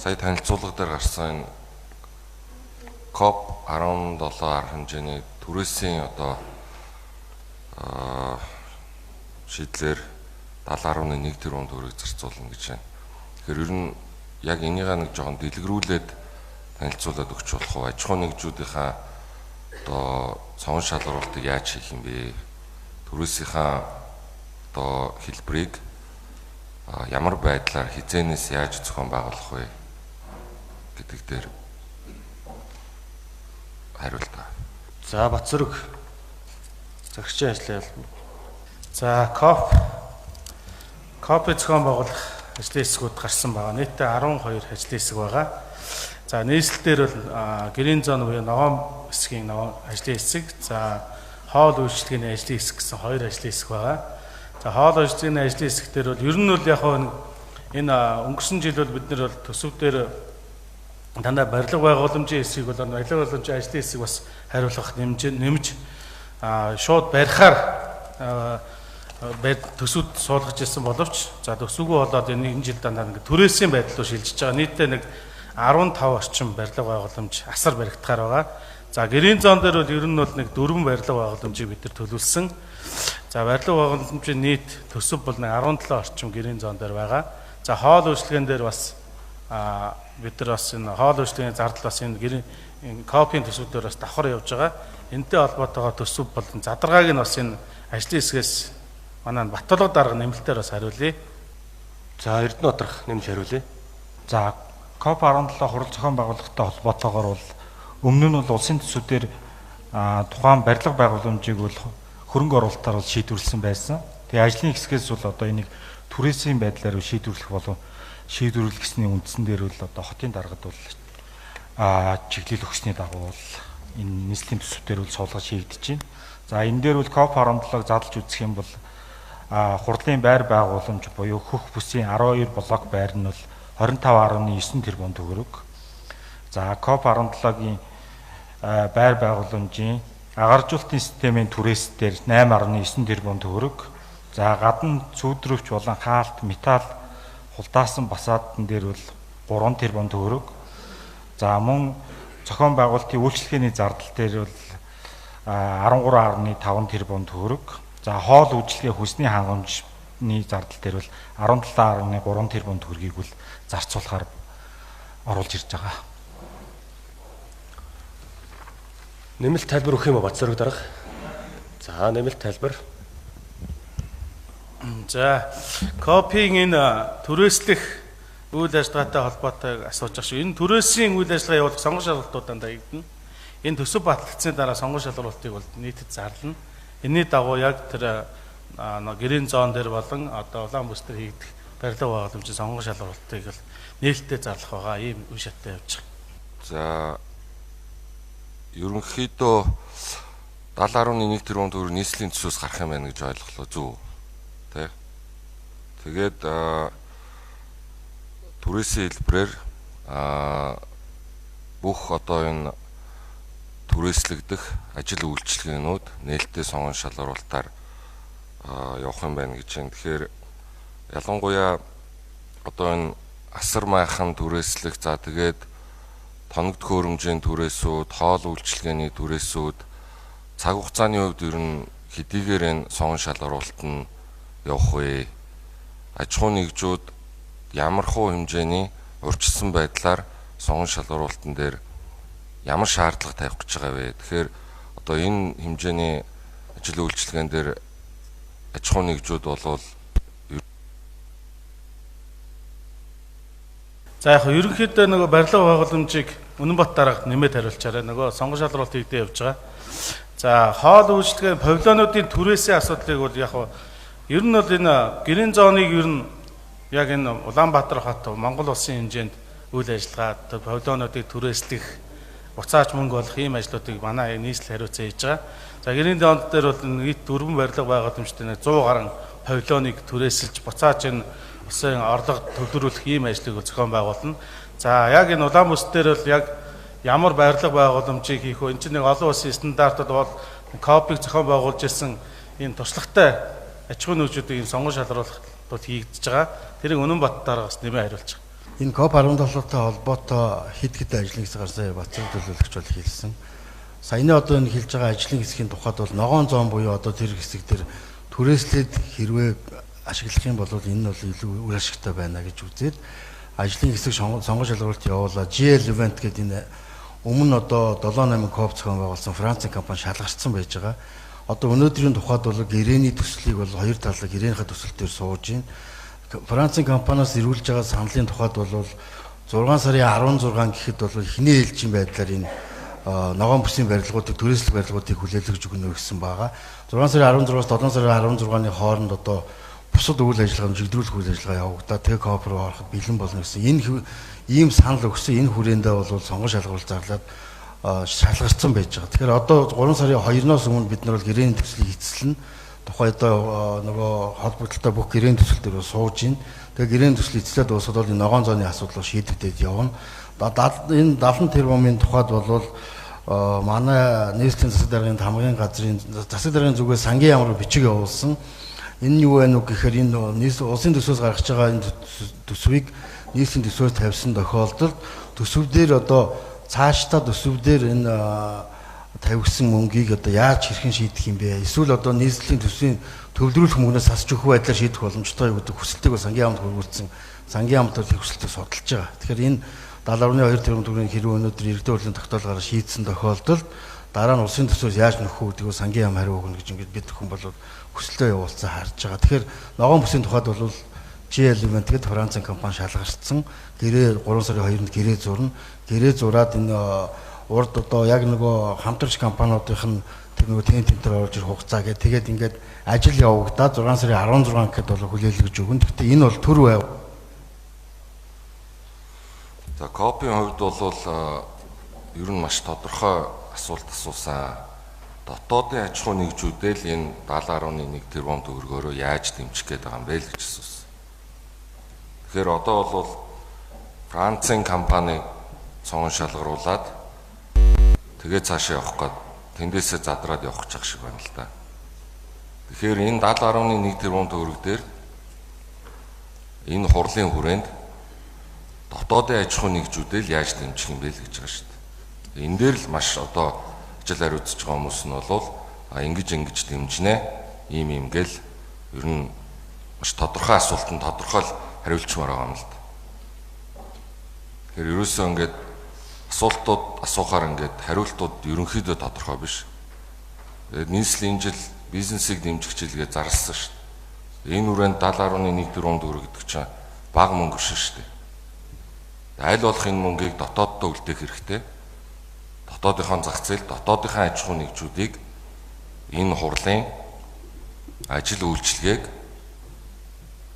Сая танилцуулга дээр гарсан энэ COP 17 арга хэмжээний түрээсийн одоо шийдлэр 70.1 тэрбум төгрөг зарцуулна гэж байна. Тэгэхээр ер нь яг энийгээ нэг жоохон дэлгэрүүлээд танилцуулаад өгч болох уу? Аж ахуйн нэгжүүдийнхаа одоо цовон шалгаруултыг яаж хийх юм бэ? Түрээсийнхаа одоо хэлбэрийг ямар байдлаар хизээнээс яаж зохион байгуулах вэ гэдэг дээр хариулт. За Батцөрөг загсчийн ажлын албан. За КОП зохион байгуулах ажлын хэсгүүд гарсан байгаа. Нийтдээ 12 ажлын хэсэг байгаа. За нийслэл дээр бол гэрийн зон буюу ногоон хэсгийн ногоон ажлын хэсэг, за хоол үйлчилгээний ажлын хэсэг гэсэн хоёр ажлын хэсэг байгаа. За хоол үйлчилгээний ажлын хэсэг дээр бол ер нь бол яг энэ өнгөрсөн жил бол бид нар бол төсөв дээр дандаа барилга байгууламжийн хэсгийг бол барилга байгууламжийн ажлын хэсэг бас хариулах нэмж шууд барихаар төсөвд суулгаж ирсэн боловч за төсөвгүй болоод энэ жил дандаа нэг түрээсийн байдал руу шилжиж байгаа. Нийтдээ нэг 15 орчим барилга байгууламж асар баригдахаар байгаа. За гэрийн зон дээр бол ер нь бол нэг 4 барилга байгууламжийг бид нар төлөвлөсөн. За барилга байгууламжийн нийт төсөв бол нэг 17 орчим гэрийн зон дээр байгаа. За хоол үйлчилгээн дээр бас бид нар бас энэ хоол үйлчилгээний зардал бас энэ гэрийн копийн төсвүүдээр бас давхар явж байгаа. Энэтэй холбоотойгоо төсөв болон задаргааг нь бас энэ ажлын хэсгээс манай Баттулга дарга нэмэлтээр бас хариулъя. За Эрдэнэ Батрах нэмж хариулъя. За COP 17 хурал зохион байгуулалттай холбоотойгоор бол өмнө нь бол улсын төсвүүдээр тухайн барилга байгууламжийг бол хөрөнгө оруулалтаар бол шийдвэрлэсэн байсан. Тэгээ ажлын хэсгээс бол одоо энийг түрээсийн байдлаар шийдвэрлэх болов шийдвэрлэх гэсний үндсэн дээр бол одоо хотын даргад бол чиглэл өгсөний дагуу бол энэ нийслэлийн төсвүүдээр бол суулгаж хийгдэж байна. За энэ дээр бол COP 17-г задлж үзэх юм бол хурлын байр байгууламж буюу хөх бүсийн 12 блок байр нь бол 25.9 тэрбум төгрөг. За COP 17-гийн байр байгууламжийн агаржуулалтын системийн түрээс дээр 8.9 тэрбум төгрөг. За гадна цүүдрөвч болон хаалт, металл хулдаасан басаатан дээр бол 3 тэрбум төгрөг. За мөн зохион байгуулалтын үйлчилгээний зардал дээр бол 13.5 тэрбум төгрөг. За хоол үйлчилгээ хүнсний хангамжны зардал дээр бол 17.3 тэрбум төгрөгийг бол зарцуулахаар оруулж ирж байгаа. Нэмэлт тайлбар өгөх юм уу Батцөрөг дарга? За нэмэлт тайлбар. За копийн энэ түрээслэх үйл ажиллагаатай холбоотой асууж байгаа шүү. Энэ түрээсийн үйл ажиллагаа явуулах сонгон шалгалтууд дандаа хийгдэнэ. Энэ төсөв батлагдсаны дараа сонгон шалгаруултыг бол нийтэд зарлана. Энэний дагуу яг тэр гэрийн зон дээр болон одоо улаан бүс дээр хийгдэх барилга байгууламжийн сонгон шалгаруултыг бол нээлттэй зарлах байгаа. Ийм үе шаттай явж байгаа. За ерөнхийдөө 70.1 тэрбум төгрөг нийслэлийн төсвөөс гарах юм байна гэж ойлголоо зөв. Тэ. Тэгээд түрээсийн хэлбэрээр бүх одоо энэ түрээслэгдэх ажил үйлчилгээнүүд нээлттэй сонгон шалгаруулалтаар явах юм байна гэж байна. Тэгэхээр ялангуяа одоо энэ асар майхан түрээслэх, за тэгээд тоног төхөөрөмжийн түрээсүүд, хоол үйлчилгээний түрээсүүд цаг хугацааны хувьд ер нь хэдийгээр энэ сонгон шалгаруулалт нь явах вэ? Аж ахуйн нэгжүүд ямар хуу хэмжээний урьдчилсан байдлаар сонгон шалгаруулалтан дээр ямар шаардлага тавих гэж байгаа вэ? Тэгэхээр одоо энэ хэмжээний ажил үйлчилгээн дээр аж ахуйн нэгжүүд болвол за яг ерөнхийдөө нөгөө барилга байгууламжийг Үнэнбат дарга нэмээд хариулчаарай. Нөгөө сонгон шалруулалт хийгдээ явж байгаа. За хоол үйлчилгээ павильонуудын түрээсийн асуудлыг бол яг ер нь бол энэ гэрийн зооныг ер нь яг энэ Улаанбаатар хот Монгол улсын хэмжээнд үйл ажиллагаа павильонуудыг түрээслэх, буцааж мөнгө олох ийм ажлуудыг манай нийслэл хариуцсан хийж байгаа. За гэрийн зонд дээр бол нийт 4 барилга байгууламжтай 100 гаруй павильоныг түрээсэлж буцааж энэ улсын орлого төвлөрүүлэх ийм ажлыг зохион байгуулна. За яг энэ улаан бүс дээр бол яг ямар барилга байгууламжийг хийх вэ? Энэ чинь нэг олон улсын стандартад бол копиг зохион байгуулж ирсэн энэ туршлагатай аж ахуйн нэгжүүдийг энэ сонгон шалруулах бол хийгдэж байгаа. Тэрийг Үнэнбат дараагаас нэмээ хариулж байгаа. Энэ COP17-тай холбоотой хэд хэдэн ажлын хэсэг гарсан Бацраг төлөөлөгч бол хэлсэн. Саяны одоо энэ хэлж байгаа ажлын хэсгийн тухайд бол ногоон зоон буюу одоо тэр хэсэг дээр түрээслээд хэрвээ ашиглах юм бол энэ нь бол илүү үр ашигтай байна гэж үзээд ажлын хэсэг сонгон шалгаруулалт явуулаад GL Event гэдэг энэ өмнө одоо 7 8 COP зохион байгуулсан Францын компани шалгарсан байж байгаа. Одоо өнөөдрийн тухайд бол гэрээний төслийг бол хоёр талаа гэрээнийхээ төсөл дээр сууж байна. Францын компаниас ирүүлж байгаа саналын тухайд бол 6 сарын 16 гэхэд бол эхний ээлжийн байдлаар энэ ногоон бүсийн барилгуудыг түрээслэх барилгуудыг хүлээлгэж өгнө гэсэн байгаа. 6 сарын 16-аас 7 сарын 16-ны хооронд одоо бусад үйл ажиллагаанд чигдрүүлэх үйл ажиллагаа явагдаа. Тэгээ КОП руу ороход бэлэн болно гэсэн. Энэ ийм санал өгсөн энэ хүрээндээ бол сонгон шалгаруулалт зарлаад шалгарсан байж байгаа. Тэгэхээр одоо 3 сарын 2-оос өмнө бид нар бол гэрээний төслийг эцэслэнэ. Тухайн одоо нөгөө холбогдлолтой бүх гэрээний төсөл дээр сууж байна. Тэгээ гэрээний төсөл эцэслээд дуусахад бол энэ ногоон зооны асуудал шийдэгдээд явна. Энэ 70 тэрбумын тухайд бол манай нийслэлийн засаг даргын тамгын газрын засаг даргын зүгээс сангийн яам руу бичиг явуулсан. Энэ юу вэ гэхээр энэ нийслэл улсын төсвөөс гаргаж байгаа энэ төсвийг нийслэлийн төсвөөс тавьсан тохиолдолд төсөв дээр одоо цаашдаа төсөв дээр энэ тавигсан мөнгийг одоо яаж хэрхэн шийдэх юм бэ? Эсвэл одоо нийслэлийн төсвийн төвлөрүүлэх мөнгнөөс хасч өгөх байдлаар шийдэх боломжтой юу гэдэг хүсэлтийг бас сангийн яамд хүргүүлсэн. Сангийн яамд тэр хүсэлтийг судалж байгаа. Тэгэхээр энэ 70.2 тэрбум төгрөгийн хэрэг өнөөдөр иргэдийн хурлын тогтоолгоор шийдсэн тохиолдолд дараа нь улсын төсвөөс яаж нөхөх үү гэдгийг сангийн яам хариу өгнө гэж ингээд бид хүн бол хүсэлтээ явуулсан харж байгаа. Тэгэхээр ногоон бүсийн тухайд бол GL Event гэдэг Францын компани шалгарсан. Гэрээ 3 сарын 2-нд гэрээ зурна. Гэрээ зураад энэ урд одоо яг нөгөө хамтрагч компаниудынх нь тэр нөгөө тент тентэр орж ирэх хугацаа гэх тэгээд ингээд ажил явагдаад 6 сарын 16 гэхэд бол хүлээлгэж өгнө. Гэхдээ энэ бол төр байв. За копийн хувьд бол ер нь маш тодорхой асуулт асуусан. Дотоодын аж ахуй нэгжүүдэл энэ 70.1 тэрбум төгрөгөөрөө яаж дэмжих гээд байгаа юм бэ л гэж асуусан. Тэгэхээр одоо бол Францын компани цоон шалгаруулад тэгээ цаашаа явах гээд тэндээсээ задраад явах гэж шиг байна л да. Тэгэхээр энэ 70.1 тэрбум төгрөг дээр энэ хурлын хүрээнд дотоодын аж ахуй нэгжүүдэл яаж дэмжих юм бэ л гэж байгаа шүү дээ. Энэ дээр л маш одоо ажил хариуцж байгаа хүмүүс нь бол ингэж ингэж дэмжинэ, ийм ийм гэл ер нь маш тодорхой асуултанд тодорхой л хариулчмаар байгаа юм л да. Тэгэхээр ерөөсөө ингээд асуултууд асуухаар ингээд хариултууд ерөнхийдөө тодорхой биш. Тэгээд нийслэлийн жил бизнесийг дэмжих жилгээ зарласан шүү дээ. Энэ үрээнд 70.1 тэрбум төгрөг гэдэг чинь бага мөнгө биш шүү дээ. Аль болох энэ мөнгийг дотооддоо үлдээх хэрэгтэй. Дотоодынхоо зах зээл, дотоодынхоо аж ахуй нэгжүүдийг энэ хурлын ажил үйлчилгээг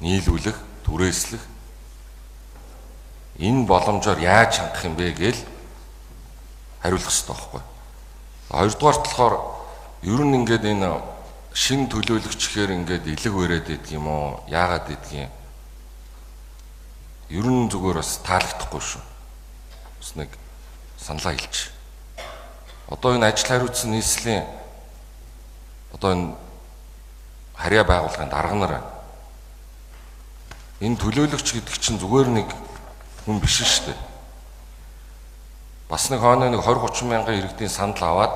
нийлүүлэх, түрээслэх энэ боломжоор яаж хангах юм бэ гээл хариулах хэрэгтэй байхгүй. Хоёрдугаар болохоор ер нь ингээд энэ шин төлөөлөгч гэхээр ингээд илэг өрөөд идэх юм уу? Яагаад идэх юм? Ер нь зүгээр бас таалагдахгүй шүү. Бас нэг саналаа хэлчих. Одоо энэ ажил хариуцсан нийслэлийн одоо энэ харьяа байгууллагын дарга нар байна. Энэ төлөөлөгч гэдэг чинь зүгээр нэг хүн биш шүү дээ. Бас нэг хойно нэг 20 30 мянган иргэдийн санал аваад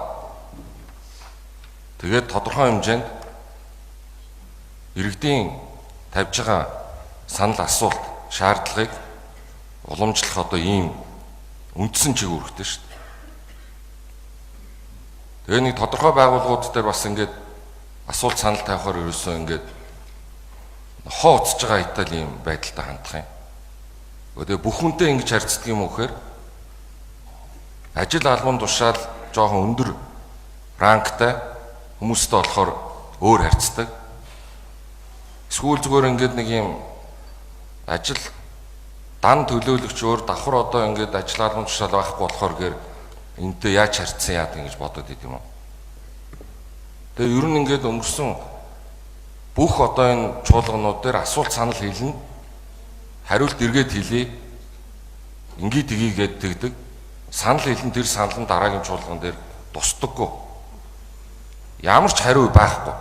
тэгээд тодорхой хэмжээнд иргэдийн тавьж байгаа санал асуулт шаардлагыг уламжлах одоо ийм үндсэн чиг үүрэгтэй шүү дээ. Тэгээ нэг тодорхой байгууллагууд дээр бас ингээд асуулт санал тавихаар ерөөсөө ингээд хоо уцж байгаа Италийн байдалтай хандах юм. Тэгээ бүх хүнтэй ингэж харьцдаг юм уу гэхээр ажил албан тушаал жоохон өндөр рангтай хүмүүстэй болохоор өөр харьцдаг. Эсвэл зүгээр ингээд нэг юм ажил дан төлөөлөгч өөр давхар одоо ингээд ажил албан тушаал байхгүй болохоор гэр энтэй яаж харьцсан яад ингэж бодод идэм юм уу. Тэгээ ер нь ингээд өнгөрсөн бүх одоо энэ чуулганууд дээр асуулт санал хэлнэ. Хариулт эргээд хэлье. Ингээ тгийгээд тэгдэг. Санал хэлнэ, тэр санал нь дараагийн чуулган дээр тусдаггүй. Ямар ч хариу байхгүй.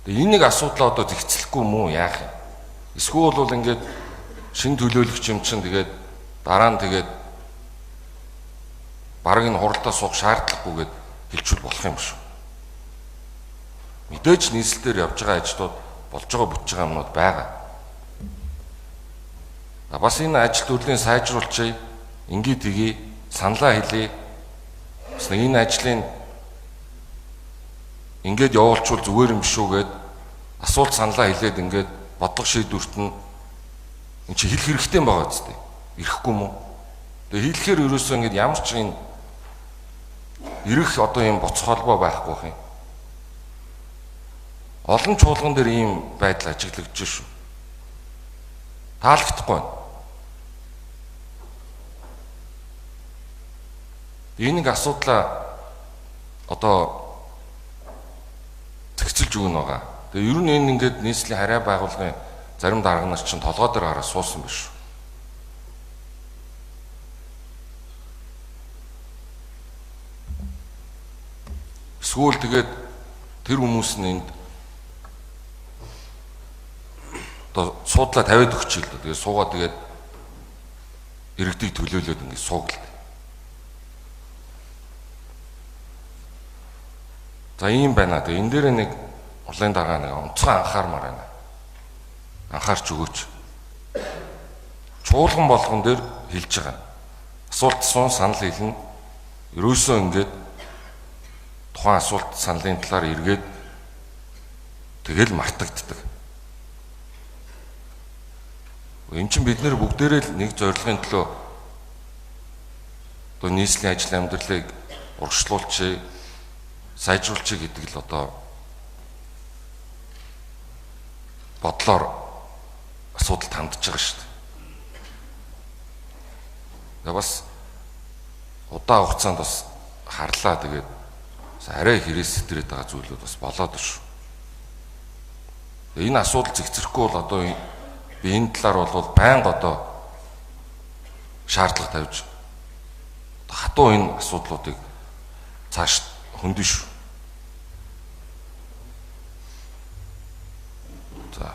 Тэгээ энэ нэг асуудлаа одоо зэгцлэхгүй мүү яах юм? Эсвэл бол ингээд шинэ төлөөлөгч юм чинь тэгээд дараа нь тэгээд бараг энэ хуралдаа суух шаардлагагүйгээд хэлчихвэл болох юм шүү. Мэдээж нийслэлээр явж байгаа ажлууд болж байгаа бүтэж байгаа юмнууд байгаа. Бас энэ ажил төрлийн сайжруулчий, ингээ тгий, саналаа хэлье. Бас нэг энэ ажлын ингээд явуулчвал зүгээр юм шүү гэд асуулт саналаа хэлээд ингээд бодлого шийдвэрт нь энэ чи хэлэх хэрэгтэй юм байгаа зү. Ирэхгүй юм уу? Тэгээ хэлэхээр ерөөсөө ингээд ямар ч энэ ирэх одоо юм боц холбоо байхгүй байх юм. Олон чуулган дээр ийм байдал ажиглагдж шүү. Таалагдахгүй байна. Энэ нэг асуудлаа одоо зохицолж өгнө байгаа. Тэгээ ер нь энэ ингээд нийслэлийн харьяа байгууллагын зарим дарга нар чинь толгой дээр гараа суусан биш. Эсвэл тэгээд тэр хүмүүс нь энд одоо суудлаа тавиад өгч л дээ. Тэгээд суугаа тэгээд иргэдийг төлөөлөөд ингээд сууг л. За ийм байна. Тэгээ энэ дээр нэг урлын дарга нэг онцгой анхаармаар байна. Анхаарч өгөөч. Чуулган болгон дээр хэлж байгаа. Асуулт суун санал хэлнэ. Ерөөсөө ингээд тухайн асуулт саналын талаар эргээд тэгэл мартагддаг. Энд чинь бид нэр бүгдээрээ л нэг зорилгын төлөө одоо нийслэлийн ажил амьдралыг урагшлуулчих, сайжруулчих гэдэг л одоо бодлоор асуудалд хандж байгаа шүү дээ. Тэгээ бас удаан хугацаанд бас харлаа тэгээд арай хэрээс сэтрээд байгаа зүйлүүд бас болоод шүү. Энэ асуудал зэгцэрэхгүй бол одоо би энэ талаар бол байнга одоо шаардлага тавьж хатуу энэ асуудлуудыг цааш хөндөж шүү. За.